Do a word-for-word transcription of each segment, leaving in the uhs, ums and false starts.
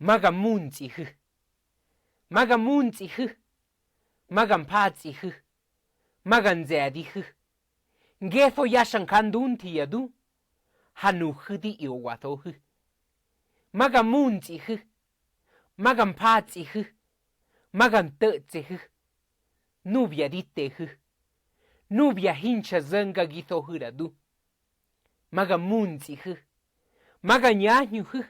Maga muntsihü. Maga muntsihü. Maga mpatshihü. Maga nzadihü. Ngeso yasha nkandunthiya du. Hanuhü di iowasohü. Maga muntsihü. Maga mpatshihü. Maga ntötsehü. Nubia ditehü. Nubia hinsha zanga gisohüra du. Maga muntsihü. Maga nyanyuhü.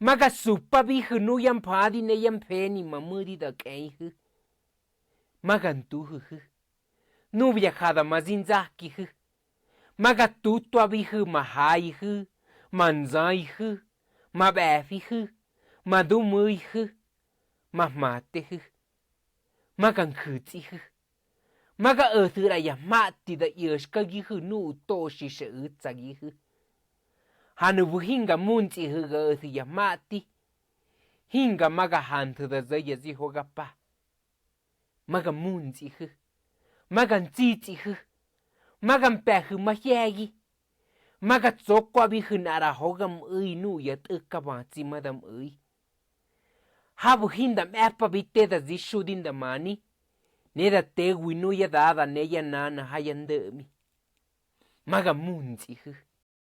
Maga supabihü nuya mpadi neya mfeni mamüri dakeihü. Maga ntuhühü. Nubia hada mazinzakihü. Maga tutuabihü mahaihü, manzaihü, mabefihü, madumüihü, mahmatehü. Maga nhütsihü. Maga ösüra yamati da iöskagihü nu'u toshi sheütsagihü. Hanubühinga muntsihü ga ösü yamati. Hinga maga hanthü da zaya zihoga pa. Maga muntsihü. Maga ntsitsihü. Maga mpehü mahiagi. Maga tsokoabihü nara hoga müi nu'u yatüka batsi mada müi. Habuhinda mepa biteda zishudi ndamani. Neda tewi nuya dada neya nana haya ndemi. Maga muntsihü.